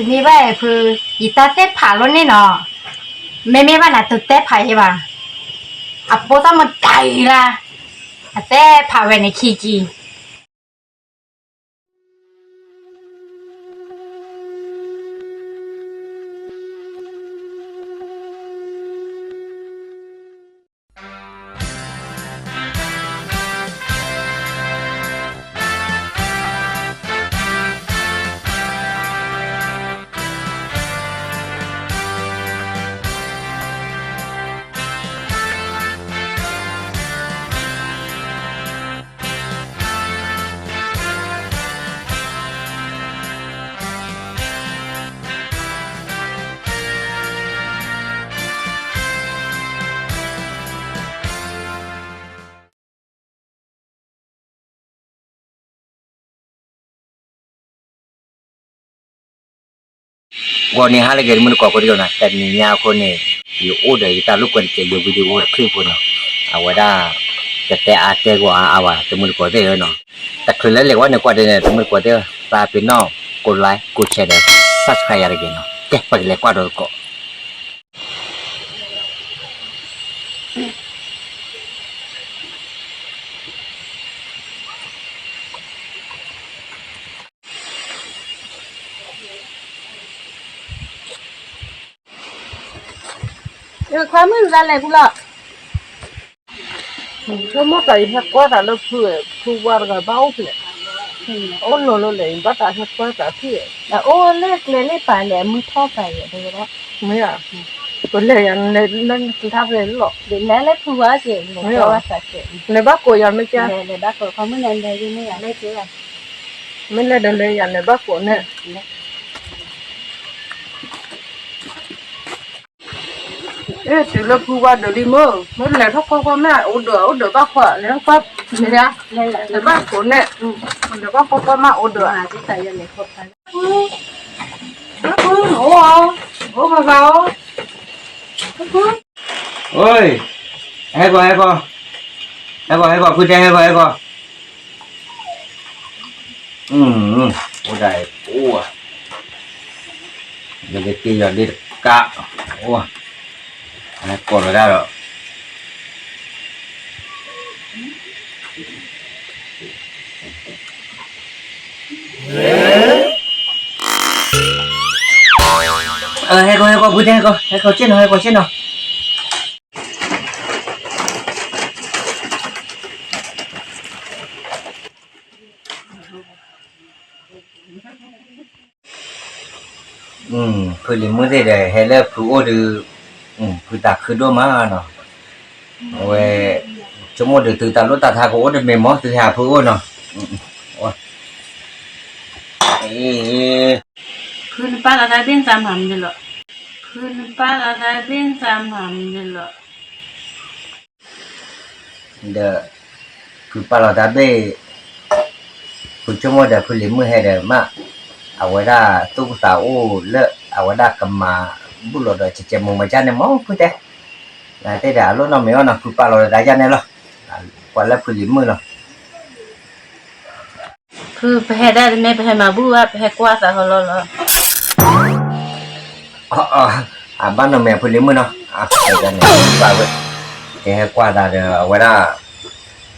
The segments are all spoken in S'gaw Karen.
မ့ၢ်ဘၣ်ဖု, ယတၢ်သ့ၣ်ဖးလီၤန့ၣ်နီၤ, မ့မ့ၢ်ဘၣ်နၤတတဲဖးယဲဘၣ်, အပိာ်သၣ်မတၤအံၤလၢ်, အသ့ၣ်ဖးဝဲန့ၣ်ခံကံ ဂီၤနံၤဟါလၢအဂ့ၤ တမုၢ်တကိးဖိတဂၤနီၤ, တနံၤညါအဃိန့ၣ် ယအိၣ်ဒီးယတၢ်လိာ်ကွဲတကဲး ယ video တခါဖိနီၤ, အဝဲဒၣ် ကတဲအါတဲဂီၢ်အါအါဘၣ် တမုၢ်တကိးသ့ၣ်ဧၢနီၤ, တချုးလၢလဲၤဝဲန့ၣ်ကွၢ်ဒ်န့ၣ် တမုၢ်တကိးသ့ၣ်ဧၢ, သးပ့ၤနီၣ် ကိး like ကိး share ဒီး subscribe ယၤတဂ့ၤနီၤ, ကဲ ပကလဲၤကွၢ်ဒီးသကိး ခွါမုၣ်တဂၤလဲၤကူလီၤ, ဆိကမိၣ်သးအံၤ ဟဲကွၢ်သးလၢဖု, ဖုဝါတဂၤဘၣ်အိၣ်ဖဲလဲၣ်, အိၣ်လီၤလၢလဲၣ် ဘၣ်သးဟဲကွၢ်သးဖဲလဲၣ်, အိၣ်လၢကျဲလၢပာ်လဲၣ် အမုၢ်ထီၣ်ပာ်ယဲၢ်တဝဲဒၣ်, မ့ၢ်ဧါ, ပလဲၤယၤ လဲၤလၢတၢ်ဖဲလဲၣ်လီၤ, လဲၤလၢဖုဝါက့ၤ လဲၤဘၣ်ကိးယၤမ့ၢ်ကဲ, လဲၤဘၣ်ကိးခီမုၣ်န့ၣ် လဲၤယမ့ၢ်ယၤလဲၤက့ၤ, မ့ၢ်လဲၤဒီးလဲၤယၤ လဲၤဘၣ်ကိးန့ၣ် အဲ တုၤလၢဖုဝါဒၢးလံမ့ၢ်, မ့ၢ်လဲၤထီၣ်ကွၢ်ကွၢ်မ့ၢ်အိၣ်ဒီး အိၣ်ဒီးဘၣ်ကွၢ် လဲၤထီၣ်ကွၢ်, လဲၤဘၣ်ကိးန့ၣ်, လဲၤကွၢ်ကွၢ်ကွၢ်မ့ၢ်အိၣ်ဒီး, ဖု, ဖု, အိၣ်, အိၣ်ဂၤဂၤဧၢ, ဖု, အိၣ်, ဟဲကီး ဟဲကီး, ဟဲကီး ဟဲကီး ဖုတဲ ဟဲကီး ဟဲကီး အိၣ်ဒၣ်အံၤ အိၣ်ဧါ, ယကက့ၤယီၤဒ့တကး, အိၣ်, ကိးလီၤတၢ်ဒီး, ဟဲကီး ဟဲကီး ဖုတဲ ဟဲကီး ဟဲကီးက့ၢ်နီၤ ဟဲကီးက့ၢ်နီၤ. ဖုလံၤမုၣ်သ့ၣ်ဒီး ဟဲလၢဖုအိၣ်ဒီး, ဖုသးခုဒိၣ်မးနီၤ, အဝဲ, ဆိကမိၣ်ဒီးသုတၢ်လိၣ်တၢ်ထါကအိၣ်တမံၤမ့ၢ် သုဟဲဖုအိၣ်နီၤ, ဖုနပာ်လီၤတၢ်ဘ့ၣ်နသးမၤမနုၤလီၤ, ဖုနပာ်လီၤတၢ်ဘ့ၣ်နသးမၤမနုၤလီၤ. ဒီး, ဖုပာ်လီၤတၢ်ဘ့ၣ်, ဖုဆိကမိၣ်ဒီးဖုလံၤမုၣ်ဟဲဒီးမး, အဝဲဒၣ်သူၣ်ကသးအိၣ်လၢ အဝဲဒၣ်ကမၤဘူၣ်လီၤဒီး ကကဲမိၢ်မၤကၢ်န့ၣ်မ့ၢ်ဖုတဲ, နတဲဒီးအလိၣ်နီတမံၤအီၤနီၤ ဖုပာ်လီၤတၢ်ယါန့ၣ်လီၤ, ကွၢ်လၢဖုလံၤမုၣ်လီၤ. ဖုပဟဲဒၣ်တမ့ၢ်ပဟဲမၤဘူၣ်ဘၣ် ပဟဲကွၢ်သးဟီလီၤလီၤ. အဘၣ်နီတမံၤဖုလံၤမုၣ်နီၤ, ကဟဲကွၢ်သးဒီးအဝဲဒၣ်,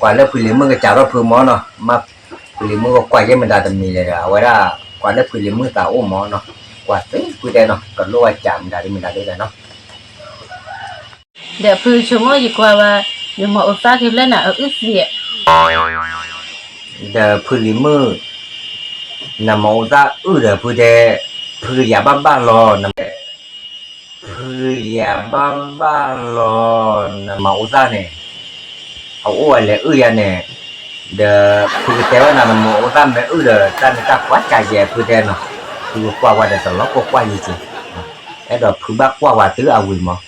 ကွၢ်လၢဖုလံၤမုၣ်ကစးထီၣ်ဖုမ့ၢ်နီၤ, မ့ၢ်ဖုလံၤမုၣ်ကကွၢ်ယဲၢ်မတၤတမံၤလဲၣ်ဒီး အဝဲဒၣ်, ကွၢ်လၢဖုလံၤမုၣ်သးအိၣ်မ့ၢ်နီၤ, ကွၢ်သ့ဖုတဲနီၤ ကလိၣ်ဝဲစးမတၤဒ်မတၤဒ်လဲၣ်နီၤ. ဒီးဖုဆိကမိၣ်ယကွၢ်ဝဲ, ယမၤအိၣ်သၣ်က့ၤဖျၢၣ်န့ၣ် အအုၣ်သံ, ဒီးဖုလံၤမုၣ်, နမၤအိၣ်သၣ်အုၣ်ဒီးဖုတဲ, ဖုကယၤဘၣ်ဘၣ်လီၤ, ဖုကယၤဘၣ်ဘၣ်လီၤ, နမၤအိၣ်သၣ်န့ၣ်, အအိၣ်ဝဲလဲၤအုၣ်ယၤန့ၣ်, ဒီးဖုကတဲဝဲနၤ နမၤအိၣ်သၣ်မ့ၢ်အုၣ်ဒီး တၢ်န့ၣ်တၢ်ကွၢ်ကးယဲၢ်ဖုတဲနီၤ, ဖုကကွၢ်ဝဲဒီးတလီၤကိၢ်ကွၢ်ယံၤက့ၤ, အဲၣ်ဒိးဖုဘၣ်ကွၢ်ဝဲတုၤအဝံၤမး,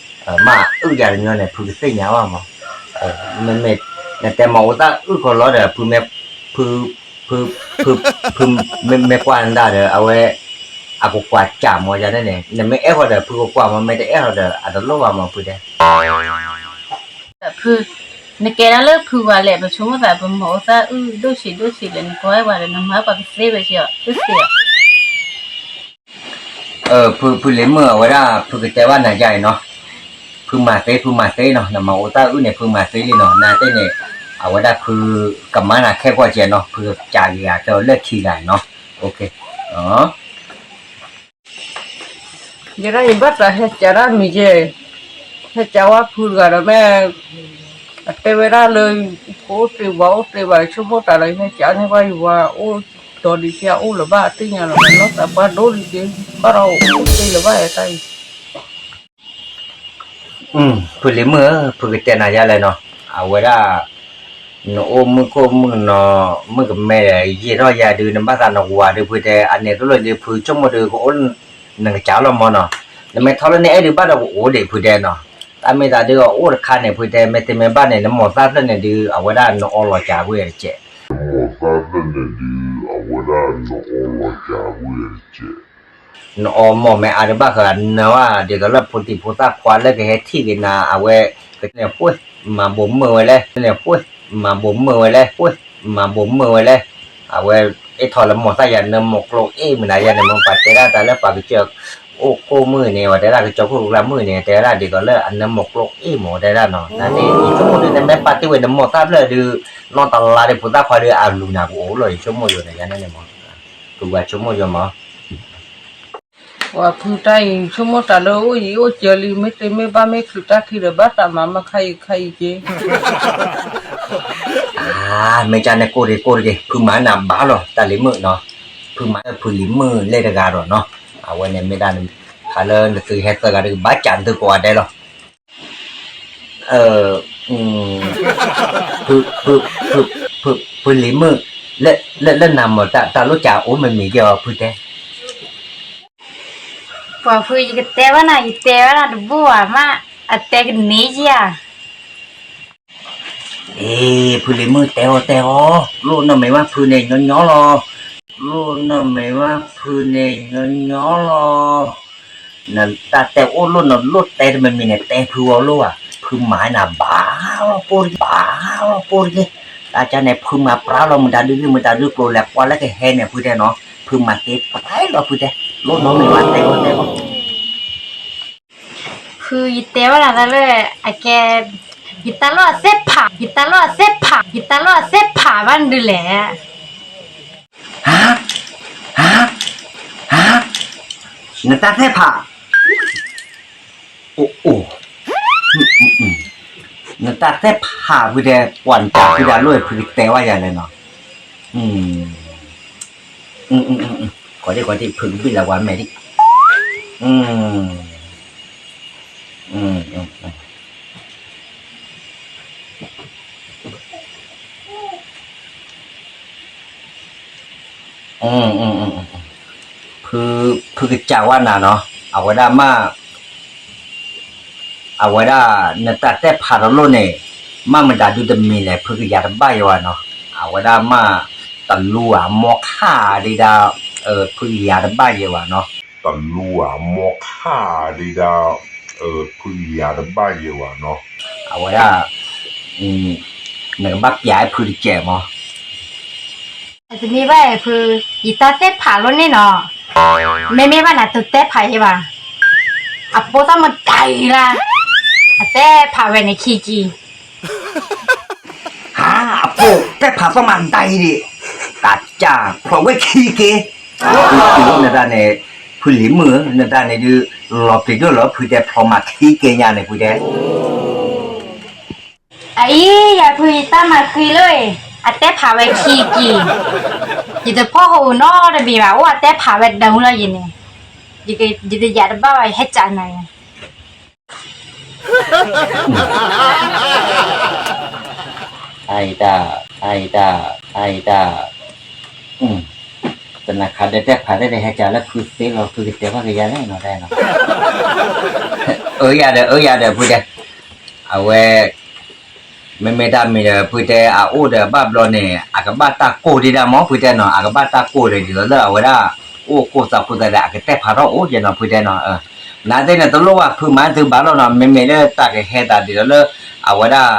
မ့ၢ်အုၣ်ယၤတညီန့ၣ် ဖုကသ့ၣ်ညါဘၣ်မး, မ့မ့ၢ်, နတဲမၤအိၣ်သၣ်အုၣ်ကီးလီၤဒီး ဖုမ့ၢ်, ဖု, ဖု, ဖု, ဖုမ့ၢ်ကွၢ်နဒၣ်ဒီး အဝဲ, အကကွၢ်ကးမးယၤန့ၣ်န့ၣ် နမ့ၢ်အဲၣ်ဃီဒီး ဖုကကွၢ်မး မ့ၢ်တအဲၣ်ဃီဒီး အတလိၣ်ဘၣ်မးဖုတဲ ဖု, နကဲဒၣ်လၢဖုဝဲလဲၣ် ပဆိကမိၣ်သး ပမၤအိၣ်သၣ်အုၣ်ဒိၣ်ဆံးဒိၣ်ဆံးလဲၣ် နကွၢ်ဝဲဒီး နမၤပှၤကသ့ဝဲက့ၤအီၤ အုၣ်သံအီၤ. ဖုလံၤမုၣ် အဝဲဒၣ်ဖုကတဲဘၣ်နၤယါအံၤနီၤ, ဖုမၤသ့ ဖုမၤသ့နီၤ, နမၤအိၣ်တၢ်အုၣ်န့ၣ် ဖုမၤသ့လံနီၤ, နသ့ၣ်န့ၣ် အဝဲဒၣ်ဖုကမၤနၤခဲကီၢ်ကဲနီၤ, ဖုကစးက့ၤဂၤခဲအီၤလၢခံဂၤနီၤ. ယဲဒၣ်ယဘၣ်တၢ်ဟဲကးတၢ်မံၤကဲ, ဟဲကးဝဲဖုတဂၤဒီးမ့ၢ် အတဲဝဲဒၣ်လၢ ကအိၣ်တ့ၢ်ဘၣ်အိၣ်တ့ၢ်ဘၣ် ဆိကမိၣ်တၢ်လီၤ ယဟဲကးန့ၢ်ဘၣ်ယဝၤအိၣ်ဒီးဒံးကဲအိၣ်လၢၤဘၣ် အသ့ၣ်ညါလီၤ နီၢ်သးပှၢ်ဒိၣ်လံက့ ဘၣ်ဒီးအိၣ်တ့ၢ်လၢၤဘၣ်တၢ်အံၤ ဖုလံၤမုၣ်ဧၢ ဖုကတဲနၤယါလဲၣ်နီၤ, အဝဲဒၣ် နအိၣ်မုၢ်ခိၣ်မုၢ်ကနီၤ မုၢ်ကမဲဒီး ယံာ်ထီၣ်ယါဒုး နဘၣ်သးနဝၤဒုး ဖုတဲ အန့ၣ်တလိၣ်ဒုး ဖုဆိကမိၣ်ဒုး ကအိၣ် နကစၢ်လီၤမၢ်နီၤ, နမ့ၢ်ထီၣ်လၢနအဲၣ်ဒုးဘၣ်ဒီးကအိၣ်ဒံး ဖုတဲနီၤ, တၢ်မ့ၢ်သးဒုးအအိၣ်တခါန့ၣ် ဖုတဲ မ့ၢ်တမ့ၢ်ဘၣ်န့ၣ် နမိၢ်သၣ်ဖျၢၣ်န့ၣ်ဒုး အဝဲဒၣ်နအီလီၤကးဝဲတကဲး နအီမိၢ်မ့ၢ်အါဒံးဘၣ်ဃးနဝဲ ဒ်သိးလၢဖိသံၣ်ဖိသၣ်ခွါလၢကဟဲထံၣ်က့ၤနၤ အဝဲကန့ၣ် မၤဘိးမုၢ်ဝဲလဲၣ်, န့ၣ် မၤဘိးမုၢ်ဝဲလဲၣ်, မၤဘိးမုၢ်ဝဲလဲၣ်, အဝဲ အ့ၣ်ထီၣ်လၢမိၢ်သၣ်ယၤ နၢမိၢ်ကျိၣ်အ့ၣ်မနုၤယါန့ၣ် မ့ၢ်ပှၤတဲဒၣ်တၢ်လၢပှၤကစၢၢ်အိၣ်ခိၣ်မုၢ်န့ၣ် ဝဲတဲဒၣ်ကစၢၢ်ခိၣ်ကျါမုၢ်န့ၣ် တဲဝဲဒၣ်ဒ်သိးလၢအနၢမိၢ်ကျိၣ်အ့ၣ်မ့ၢ် ဝဲတဲဒၣ်နီၤ, နန့ၣ် ယဆိကမိၣ်ဒုး နမ့ၢ်ပာ်တ့ၢ်ဝဲနမိၢ်သၣ်ဖျၢၣ်ဒုး နီၢ်တလါဒုး ဖိသၣ်ခွါဒုး အလူၤနၤကအိၣ်လီၤ ယဆိကမိၣ်ယိာ်န့ၣ် ယါန့ၣ်န့ၣ်မး, ပှၤဆိကမိၣ်ယိာ်မး ပှၤဖုတၢ်အံၤ ဆိကမိၣ်တၢ်လၢအိၣ်ယံၤအိၣ်စၢၤလံ မ့ၢ်တမ့ၢ်ဘၣ်မ့ၢ်ချုးတၢ်ခံဒီး ဘၣ်တၢ်မၤမၤခါအံၤခါအံၤက့ မ့ၢ်ကန့ၣ် ကိၢ်တက့ၢ်ကိၢ်တက့ၢ် ဖုမၤနၤဘၣ်လီၤ တၢ်လံၤမုၣ်နီၤ, ဖုမၤလၢဖုလံၤမုၣ်လဲၣ်တဂၤဒီးနီၤ, အဝဲန့ၣ်မ့ၢ်ဒၣ် ခါလၢနသုဟဲသၢဂၤဒုး ကဘၣ်ကးနသုကိးဂၤဒဲးလီၤ ဖုလံၤမုၣ် လၢနၤမ့ၢ်တၢ်လိၣ်ကးအိၣ်မ့ၢ်မ့ၢ်ယဲၢ်အီၤဖုတဲ, ပှၤဖုယကတဲဘၣ်နၤ ယတဲဘၣ်နၤတဘူၣ်ဘၣ်မး, အတဲကန့ၢ်ယၤ အ့ ဖုလံၤမုၣ်တဲအီၤတဲအီၤ, လိၣ်နီၢ်မ့ၢ်ဘၣ်ဖုန့ၣ်ညီညီလီၤ, လိၣ်နီၢ်မ့ၢ်ဘၣ်ဖုန့ၣ်ညီညီလီၤ, နတၢ်တဲအိၣ်လိၣ်နီၢ်လိၣ်တဲတမံၤမံၤန့ၣ် တဲဖုအီၤလိၣ်ဧါ, ဖုမၤနၤဘၣ်လီၤပိၢ်တက့ၢ် ဘၣ်လီၤပိၢ်တက့ၢ်, တၢ်ကန့ၣ် ဖုမၤပြးလီၤမတၤဒုဂ့ၢ်မတၤဒုကျိၤလဲၤကွၢ်လၢကဟဲန့ၣ်ဖုတဲနီၤ, ဖုမၤသ့ပြးလီၤဖုတဲ, လိၣ်နီၢ်မ့ၢ်ဘၣ်တဲအီၤတဲအီၤ ဖုယတဲဘၣ်နၤတၢ်လၢ အကဲ ယတၢ်လိၣ်အသ့ၣ်ဖး ယတၢ်လိၣ်အသ့ၣ်ဖး ယတၢ်လိၣ်အသ့ၣ်ဖးဘၣ်ဒုလဲၣ်. ဟါ ဟါ ဟါ နတၢ်သ့ၣ်ဖး အိၣ်အိၣ် နတၢ်သ့ၣ်ဖးဖုတဲ ပှၤနတၢ်ဖုတၢ်လိၣ်ဖုကတဲဘၣ်ယၤလဲၣ်နီၤ. ကိးဒံကိးဒံ ဖုကဘံၣ်လၢပှၤမဲာ်ဒံး ဖုကစၢ်ဝဲနၤနီၤ အဝဲဒၣ်မး အဝဲဒၣ် နတၢ်သ့ၣ်ဖးတလိၣ်န့ၣ် မ့ၢ်မတၤဒုတမံၤလဲၣ် ဖုကယၤတဘၣ်ယဲဘၣ်နီၤ အဝဲဒၣ်မး တလူၤအမိၢ်ခါဒံးဒၣ် ဖုကယၤတဘၣ်ယဲဘၣ်နီၤ တလူၤအမိၢ်ခါဒံးဒၣ် ဖုကယၤတဘၣ်ယဲဘၣ်နီၤ အဝဲဒၣ် နကဘၣ်ပျးဖုတကဲးမး တမ့ၢ်ဘၣ်ဖု ယတၢ်သ့ၣ်ဖးလိၣ်န့ၣ်နီၤ မ့မ့ၢ်ဘၣ်နၤတတဲဖးယဲဘၣ် အပိၢ်သၣ်မတၤအံၤလၢ အတဲဖးဝဲန့ၣ်ခံက့ၤ ဟါ အပိၢ်တဲဖးသီၣ်မတၤအံၤဒံး တၢ်ကၢ်ဖျိးဝဲခံက့ၤ နတၢ်န့ၣ် ဖုလံၤမုၣ် နတၢ်န့ၣ်ဒုး လီၤပျံၤဒိၣ်လီၤ ဖုတဲဖျိးမၤခံက့ၤညါန့ၣ် ဖုတဲ အအံၤ ယၤဖုယတၢ်မၤဃံလၢ အတဲဖးဝဲခံက့ၤ ယတဖီၣ်ဟိနီတဘ့ၣ်ဘၣ် အိၣ်အတဲဖးဝဲဒၣ်လၢယၤန့ၣ် ယတယာ်တဘၣ်ဘၣ် ယဟဲကးနၤ အအံၤတၢ် အအံၤတၢ် အအံၤတၢ် တနၤခါဒီးတဲဖးတဲဒီးဟဲကးလၢဖုသ့လီၤ ဖုကတဲဘၣ်ကယၤလဲၣ်နီၤ တဲနီၤ အၢယၤဒီး အၢယၤဒီး ဖုတဲ အဝဲ မ့မ့ၢ်တၢ်မံၤဒီး ဖုတဲအအိၣ်ဒီးဘၣ်ဘျီန့ၣ် အကဘၣ်တၢ်ကိၢ်ဒံးဒၣ်မး ဖုတဲနီၤ အကဘၣ်တၢ်ကိၢ်ဒီး ဒ်သိးလၢအဝဲဒၣ် အိၣ်ကိၢ်သးဖိသးဒီး အကတဲဖးထီၣ်အိၣ်ကဲနီၤ ဖုတဲနီၤ နသ့ၣ်န့ၣ် တလိၣ်ဘၣ် ဖုမၤသုဘၣ်လီၤနီၤ မ့မ့ၢ်လၢတၢ်ကဟဲသးဒ်သိးလၢ အဝဲဒၣ်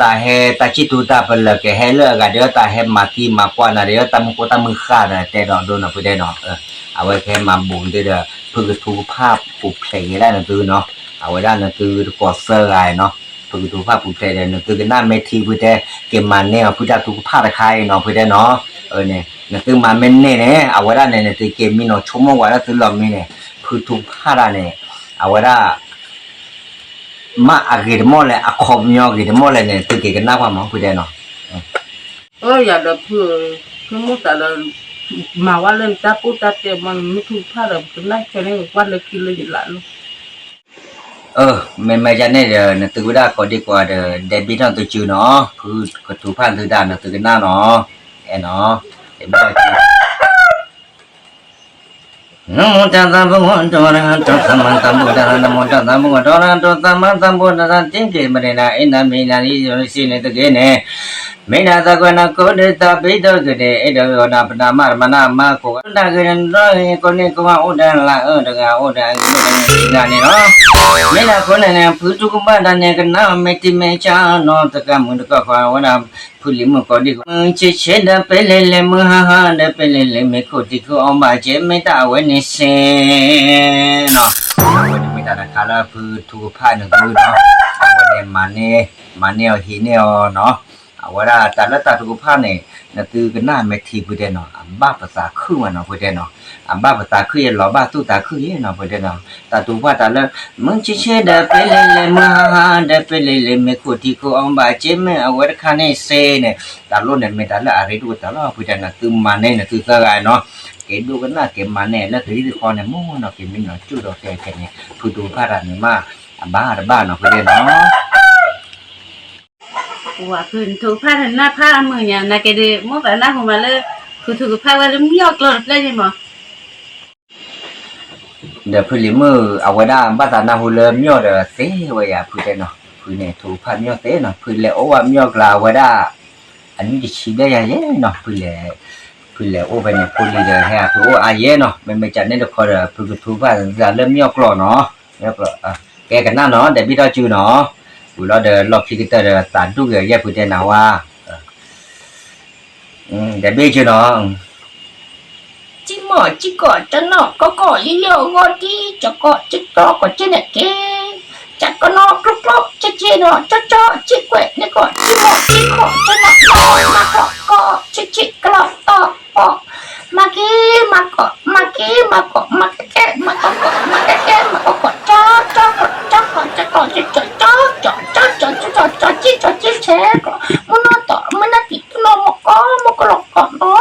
တၢ်ဟဲတၢ်စံၣ်တူၤတၢ်ပလၢၢ်ကဟဲလၢအဂၤဒီး တၢ်ဟဲမၤသံမၤကွၢ်နၤဒီး တၢ်မု�ဃိတၢ်မုၢ်ဃၢ်ဒီး တဲဒီးဒိနီၤ ဖုတဲနီၤ အဝဲကဟဲမၤဘူးသုဒီး ဖုကထူကဖၣ်ပူၤဖျဲးက့ၤဒၣ်နသုနီၤ, အဝဲဒၣ်နသုတကိးသၢဂၤနီၤ, ဖုကထူကဖၣ်ပူၤဖျဲးဒီး နသုကနၣ်မဲာ်ထံဖုတဲ က့ၤမၤန့ၢ်အီၤဖုတၢ်ထူကဖၣ်တခါအံၤနီၤ ဖုတဲနီၤ, နသုမၤမ့ၢ်န့ၢ်န့ၣ် အဝဲဒၣ်န့ၣ် နသုက့ၤမံနီၤဆိကမိၣ်ဝဲဒၣ်သုလီၤမံန့ၣ် ဖုထူကဖၣ်ဒၣ်န့ၣ် အဝဲဒၣ် မ့ၢ်အဂ့ၤတမီၢ်လဲၣ် အခီပညီဂ့ၤတမီၢ်လဲၣ်န့ၣ် သုက့ၤကနၣ်ကွၢ်မး ဖုတဲနီၤ. ယၤဒီးဖု, ဖုမုၢ်သးဒီး မၤဝဲလၢနတၢ်ပိၢ်တၢ်တဲမး နမ့ၢ်ထူကဖၣ်ဒီး ပကနၣ်ခဲန့ၣ် ကွၢ်လၢခံလၢယလးလီၤ. မ့မ့ၢ်ယၤန့ၣ်ဒီး နသုဝဲဒၣ်ကိးဒံကိးဂၤဒီး ဒဲးဘ့ၣ်ထီၣ်သုစုနီၤ, ဖုကထူကဖၣ်သုတၢ် နသုကနၣ်နီၤ, အဲၣ်နီၤ, ဒဲးဘ့ၣ်ထီၣ်သု နမ့ၢ်တၢ်သးဘိၣ်ဝဲ တရၤတံ သမ္မာသမ္ဗုဒ္ဓ နမ့ၢ်တၢ်သးဘိၣ်ဝဲ တရၤတံ သမ္မာသမ္ဗုဒ္ဓ တံ က့ၤမရ့နၤ အ့နၤမ့ၢ်နၤလံ ယိၤလံစံးန့ၣ်သုက့ၤန့ၣ်, မ့ၢ်ဒၣ်သးကွဲးနၤကိးဒုးသးပ့ၤဒီက့ၤန့ၣ် အဲၣ်ဒိးဂီၤနၤပနၤမၢ်တမၤနၤမၢ်ကိးဂၤ တၢ်ဂ့ၤတရီဂ့ၤ ကိးန့ၢ်ကိးဂၤအိၣ်ဒီးလၢအၢတဂၤ အိၣ်ဒီးအဂ့ၤတဂၤန့ၣ်လီၤ. မ့ၢ်ဒၣ်အဃိန့ၣ်န့ၣ် ဖုထူကဖၣ်တၢ်န့ၣ် ကနၣ်မဲာ်ထံမဲာ်ဆၢနီၤ တကးမုၢ်တကီၢ်ဃီဝဲဒၣ် ဖုလံၤမုၣ်ကိးဒံကိးဂၤ မုၢ်ဆ့ဆ့ဒီး ပ့လ့လ့ မုၢ်ဟါဟါဒီး ပ့လ့လ့ မ့ၢ်ခိၣ်ထံခိၣ်အီၣ်ဘၣ်က့ၤ မ့ၢ်တၢ်အဝဲန့ၣ်စ့ၢ်နီၤ, အဝဲန့ၣ်မ့ၢ်တၢ်တခါလၢဖုထူကဖၣ်န့ၣ်သုနီၤ, အဝဲန့ၣ်မၤန့ၢ်, မၤန့ၢ်အီၤဟံးန့ၢ်အီၤနီၤ, အဝဲဒၣ်တၢ်လၢတၢ်ထူကဖၣ်န့ၣ် နသုကနၣ်မဲာ်ထံဖုတဲနီၤ အဘၣ်ပသးခုမးနီၤ ဖုတဲနီၤ, အဘၣ်ပသးခုယဲ လီၤဘၣ်သူၣ်သးခုယဲနီၤ ဖုတဲနီၤ, တၢ်ထူကဖၣ်တၢ်လၢ မုၢ်ဆ့ဆ့ဒီး ပ့လ့လ့ မုၢ်ဟါဟါဒီး ပ့လ့လ့ မ့ၢ်ခိၣ်ထံခိၣ်အီၣ်ဘၣ်က့ၤ မ့ၢ်အဝဲတခါန့ၣ်စ့ၢ်န့ၣ် တၢ်လိၣ်န့ၣ်မ့ၢ်တၢ်လၢအရ့ဒိၣ်ကတၢၢ်လီၤ ဖုတဲနီၤ, သုမၤန့ၢ်နသုသၢဂၤနီၤ, က့ၤဒိကနၣ်က့ၤမၤန့ၢ်လၢတရံးတဃီန့ၣ် မ့ၢ်နီၤ က့ၤမံနီၤကၠိၣ်ဒီးကဲခဲန့ၣ် ဖုထူကဖၣ်တၢ်န့ၣ်မး အဘၣ်တဘၣ်နီၤ ဖုတဲနီၤ. ဝဲဖုထူကဖၣ်တၢ်နၢ်ဖးအမုာ်ညါ နာ်က့ဒုး မိၢ်ပၢ်နၢ်ဟူမးလၢ ဖုထူကဖၣ်ဝဲလၢမၠီၣ်ကျိာ်တဖျၢၣ်န့ၣ်မး ဒီးဖုလံၤမုၣ် အဝဲဒၣ်ဘၣ်သးနၢ်ဟူလၢမၠီၣ်ဒီးသ့ဝဲယၤ ဖုတဲနီၤ, ဖုန့ၣ်ထူကဖၣ်မၠီၣ်သ့နီၤ, ဖုလဲၤအိၣ်ဝဲမၠီၣ်ကျါအဝဲဒၣ် အနံၣ်တဆံဘျဲၣ်ယၤယဲနီၤ, ဖုလဲၤအိၣ်ဖဲန့ၣ် ဖိလံၤဒီးဟဲဖုအိၣ်အါယဲနီၤ, မ့မ့ၢ်ကန့ၣ်တခီဒီး ဖုကထူကဖၣ်သးလၢမၠီၣ်ကျိာ်နီၤ, မၠီၣ်ကျိာ်, ကဲကနၣ်နီၤ ဒဲးဘ့ၣ်ထီၣ်စုနီၤ, ဝံၤလီၤဒီးလီၢ်ခံကတၢၢ်ဒီးသးဒူၣ်က့ၤယဲၢ်ဖုတဲနၤဝါ ဒဲးဘ့ၣ်စုနီၤ, ကၠံမီၢ်ကၠံကီၢ် ကၠနီၣ်ကီၢ်ကီၢ် ယံယီၢ်ဂီၢ်ဒံ ကၠီကီၢ်ကၠံကီၢ်ကီၢ်ကၠံန့ၣ်က့ၤ, ကၠကနီၣ်ကျိကျိ ကၠကၠ့နီၣ် ကၠီကၠီ ကၠံကွဲးန့ၣ်ကီၢ် ကၠံမီၢ်ကၠံကီၢ် ကၠနီၣ်ကီၢ် မၤကီၢ်ကီၢ် ဆံးဆံးကလီၢ်အီၣ်အီၣ် မၤက့ၤမၤကီၢ် မၤက့ၤမၤကီၢ် မၤကဲကဲ မၤကီၢ်ကီၢ် မၤကဲကဲ မၤကီၢ်ကီၢ် ကၠီကၠီကီၢ် ကၠီကီၢ် ကၠီကီၢ် ကၠီကၠီ ကၠီကၠီ ကၠီကၠီ ကၠီကၠီ ဆဲးကီၢ် မုၢ်နီၢ်တီၢ် မုၢ်နၢ်တံၢ် မုၢ်နီၢ်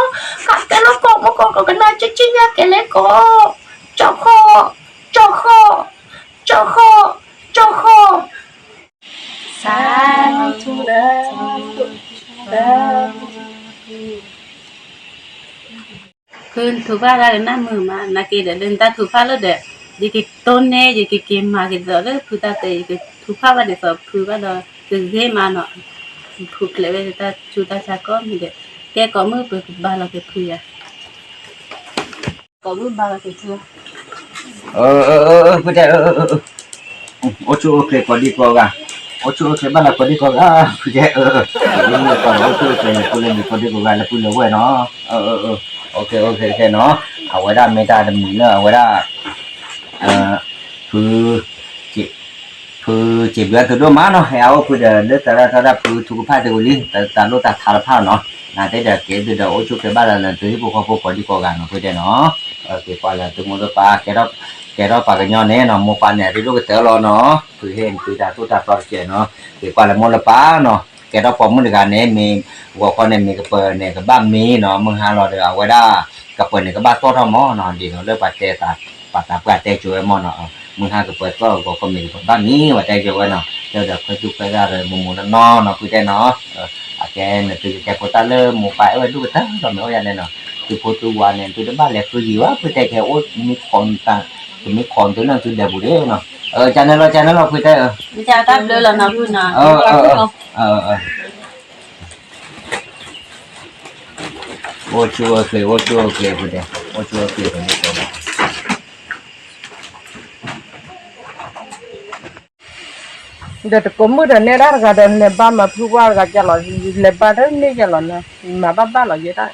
မီၢ်ကီၢ် မီၢ်ကလီၢ်ကီၢ်နီၢ် ကးကဲလီၤကီၢ် မီၢ်ကီၢ်ကီၢ် ကနၣ်ကၠီကၠီညါကဲလဲၣ်ကီၢ် ကၠီဃီၣ် ကၠီဃီၣ် ကၠီဃီၣ် ကၠီဃီၣ် စၢ်ထူ ဖုထူဖၣ်တၢ်ကနၣ်မုာ်မး နာ်က့ဒီး လၢနတၢ်ထူဖၣ်လၢဒီး ယကတိၢ်န့ၢ် ယကက့ၤမၤက့ၤဒ်သိးလၢဖုတၢ်တဲ ယကထူဖၣ်ဘၣ်ဒ်သိးဖုဘၣ်ဒီး ကဂ့ၤမးနီၤ ဖုဖျဲးဝဲတၢ်ဆူးတၢ်ဆါကိးမံၤဒီး ကဲကိးမုၢ်ပကဘါလီၤက့ၤဖုယၤ ကိးမုၢ်ဘါလီၤက့ၤဖု ဖုတဲ အိၣ်ဆူၣ်အိၣ်ချ့ကိးဒံကိးဂၤ အိၣ်ဆူၣ်အိၣ်ချ့ဘၣ်လီၤကိးဒံကိးဂၤ ဖုတဲ အိၣ်ဆူၣ်အိၣ်ချ့လၢဖုလၢလံၤကိးဒံကိးဂၤလၢပုၢ်လၢဝဲၢ်နီၤ အိၣ်ဆူၣ်အိၣ်ချ့နီၤ အဝဲဒၣ်မ့ၢ်တၢ်တမံၤလၢအဝဲဒၣ် ဖု ဖုစံးဘျုးသုဒိၣ်မးနီၤ ဟဲအအိၣ်ဖုဒီးလၢသရၣ်သရၣ်ဖုထူကဖၣ်တဂူာ်လံ တၢ်လိၣ်တၢ်ထါတဖၣ်နီၤ နတဲဒီးကဲသုဒီးအိၣ်ဆူၣ်ချ့ဘၣ်လၢသုဟံၣ်ဖိဃီဖိကိးဒံကိးဂၤနီၤ ဖုတဲနီၤ က့ၤကွၢ်လၢသုမိၢ်လၢပၢ် ကဲထီၣ်ပှၤကညီန့ၣ်နီၤ မိၢ်ပၢ်န့ၣ် အရ့ဒိၣ်ကတၢၢ်လီၤနီၤ ဖုဟ့ၣ်သုတၢ်သိၣ်တၢ်သီတကဲးနီၤ က့ၤကွၢ်လၢမိၢ်လၢပၢ်နီၤ ကဲထီၣ်ပိာ်မုၣ်တဂၤန့ၣ် မ့ၢ်ဂီၤခီန့ၣ် မ့ၢ်ကပၢၤန့ၣ် ကဘၣ်မံနီၤ မုၢ်ဟါလီၤဒီး အဝဲဒၣ် ကပၢၤန့ၣ် ကဘၣ်သီၣ်ထီၣ်မးနီၤ ဒ်သိးလၢပှၤတဲသး ပှၤသးပှၢ်တဲကၠိဝဲမးနီၤ မုၢ်ဟါကပၢၤသီၣ် ဂီၤခီမ့ၢ်ကပၢၤဘၣ်မံဝဲတဲကၠိဝဲနီၤ တဲဒီးခွဲသူၣ်ခွဲသၣ်ဒီး မိၢ်မိၢ်နီၢ်နီၢ်နီၤ ဖုတဲနီၤ အကဲန့ၣ် သုကတဲဖိသၣ်လၢမိၢ်ပၢ်အဲၣ်ဝဲဒိၣ်ကတၢၢ်ဒီးမ့ၢ်အိၣ်ယၤလဲၣ်နီၤ သုဖိသုဝၤန့ၣ် သုတဘၣ်လဲၤဃုယံၤဘၣ် ဖုတဲကဲအိၣ်မ့ၢ်ခိးတၢ် တမ့ၢ်ခိးသုလၢသုဒဲးပူၤဒၣ်နီၤ ကန့ၣ်လီၤ ကန့ၣ်လီၤ ဖုတဲ တၢ်ဘျုးလီၤနီၤ ဖုနီၤ အိၣ်ဆူၣ်အိၣ်ချ့ အိၣ်ဆူၣ်အိၣ်ချ့ ဖုတဲ အိၣ်ဆူၣ်အိၣ်ချ့ ဖုတဲ ဒီးတကိးမုၣ်ဒီးနဲဒၣ်တဂၤဒီး လဲၤဘါမၤဖုဝါတဂၤကလီၤ လဲၤဘါတန့ၢ်ကလီၤနီၤ မၤဘၣ်ဘၣ်လီၤယဲဒၣ်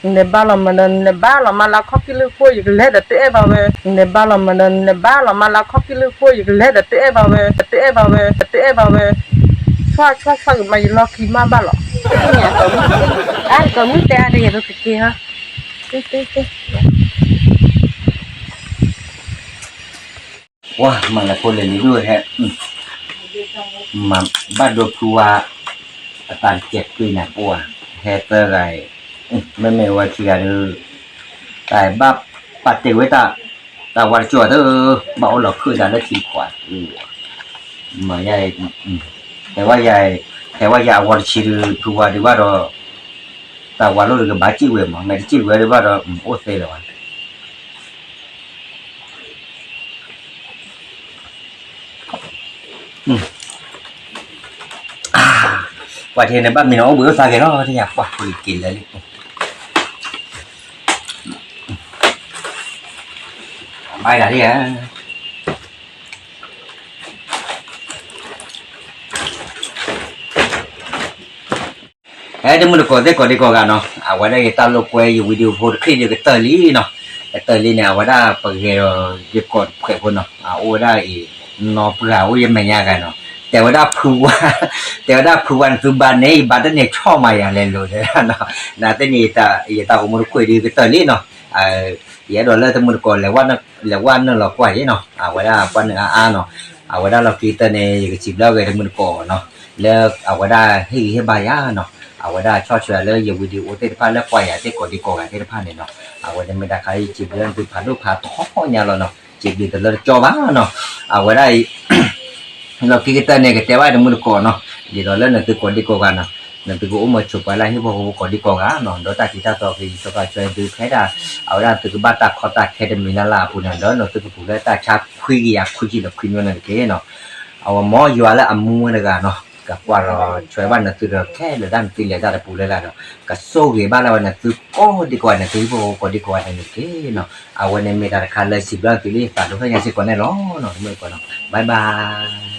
နဘါလီၤမးဒီး နဘါလီၤမးလၢခီၣ်ကံၢ်လၢဃိ ယကလဲၤဒီးတအဲၣ်ဘၣ်ဝဲ, နဘါလီၤမးဒီး နဘါလီၤမးလၢခီၣ်ကံၢ်လၢဃိ ယကလဲၤဒီးတအဲၣ်ဘၣ်ဝဲ, တအဲၣ်ဘၣ်ဝဲ, တအဲၣ်ဘၣ်ဝဲ, ဆွါဆွါဆွါကမၤယလီၢ်ခံမးဘၣ်လီၤ, အကိးမုၢ်တဲအါတဂ့ၤ ပကက့ၤဟီ, ပှၤမၤလၢဖိလဲၤလံဒိၣ်ဟဲ, မၤဘၣ်ဒိဖုဝါ, အတၢ်တကဲးကွံာ်နၤပှၤ, ဟဲသၢဂၤအံၤ, မ့မ့ၢ်ဝဲခံဂၤဒီး, တၢ်ဘၣ်ပာ်တ့ၢ်ဝဲတၢ်, တၢ်ဝါတကၠီၣ်တ, ဘၣ်အိၣ်လီၤခၢၣ်သးလၢထံခွး, မၤယါ, တဲဝဲယၤ, တဲဝဲယၤအဝီတဆံဒီး ဖုဝါဒုးဘၣ်ဒီး, တၢ်ဝါလိၣ်တကဘၣ်စံၣ်ဝဲမး မ့ၢ်တစံၣ်ဝဲဒုးဘၣ်ဒီး အိၣ်သ့လၢၤဘၣ် ပှၤထဲန့ၣ်ဘၣ်မံၤနီၤ အိၣ်ဘှံးအိၣ်သါက့ၤလီၤ တယၤပှၢ်ပက့ၤလၢာ်လံ, ဘၣ်ဒၣ်လံဧါ ဟဲ တမုၢ်တကိးသ့ၣ်ကိးဒံကိးဂၤနီၤ အဝဲဒၣ်ယတၢ်လိာ်ကွဲယ video ဖိတခါဒီးကတၢၢ်လံနီၤ, ကတၢၢ်လံန့ၣ် အဝဲဒၣ်ပဂဲၤဒီးယကိးတဖှဲးဖိနီၤ အအိၣ်ဝဲဒၣ်အံၤ နီၢ်ပှၢ်အိၣ်ယမဲာ်ညါဂၤနီၤ တဲဝဲဒၣ်ဖုဝါ, တဲဝဲဒၣ်ဖုဝါနသုဘါန့ၣ် ယဘါတန့ၢ်ဆီၣ်မၤယၤလဲၤလိၤတဲဒၣ်နီၤ, နသ့ၣ်န့ၣ် ယတၢ်အိၣ်မူတခွဲးဒီးကတၢၢ်လံနီၤ, ယအဲၣ်ဒိးလၢတမုၢ်တကိး လဲၤဝဲနုာ်လီၤကွၢ်ယဲနီၤ အဝဲဒၣ်ပှၤနုာ်အါအါနီၤ, အဝဲဒၣ်လီၢ်ခံကတၢၢ်န့ၣ် ယကစံးဘျုးဂ့ၤတမုၢ်တကိးနီၤ, လၢအဝဲဒၣ်ဟ့ၣ်ဂံၢ်ဟ့ၣ်ဘါယၤနီၤ, အဝဲဒၣ်ဆီၣ်ထွဲလၢယ video အိၣ်သ့ၣ်တဖၣ်လၢကွၢ်ယၤသ့ၣ်ကိးဒံကိးဂၤသ့ၣ်တဖၣ်န့ၣ်နီၤ, အဝဲန့ၣ်မ့ၢ်တၢ်ခါအံၤ စံးဘျုးနသုဖးဒိၣ်ဖးထီညါလီၤနီၤ, စံးဘျုးတလၢတကၠီဘၣ်နီၤ, အဝဲဒၣ်အံၤ လီၢ်ခံကတၢၢ်န့ၣ် ကတဲဘၣ်တမုၢ်တကိးနီၤ, ဒ်သိးလၢနသုကိးဒံကိးဂၤနီၤ, နသုကအိၣ်မူဆိးပှၤလၢဟံၣ်ဖိဃီဖိကိးဒံကိးဂၤနီၤ, ဒီးတၢ်တံၤတၢ်တီက့ၤ စီၤပၤဆှၢသုခဲဒၣ်, အဝဲဒၣ်သုကဘၣ်တၢ်ခီတၢ်ခဲတမံၤလၢ်လၢ်အပူၤန့ၣ် ဒီးနသုကပူၤလၢတၢ်ဆါခွံကယၤခွံဆံဒီးခွံမၠိန့ၣ်တက့ၢ်နီၤ, အဝဲမ်ယွၤလၢအမူဝဲတဂၤနီၤ, ကကွၢ်ဒီးဆှၢဘၣ်နသုဒီးခဲလၢာ်တၢ်နသုလဲၤတၢ်တပူၤလၢ်လၢ်ဒီး, ကဆိၣ်ဂ့ၤဘၣ်လၢအဝဲနသုကိးဒံကိးဂၤ နသုဟံၣ်ဖိဃီဖိကိးဒံကိးဂၤန့ၣ်တက့ၢ်နီၤ, အဝဲန့ၣ်မ့ၢ်တၢ်တခါလၢစံးဘျုးသုလၢယသးဒိၣ်ဖျၢၣ်ညါစ့ၢ်ကီးန့ၣ်လီၤ, တမုၢ်တကိးနီၤ, bye bye.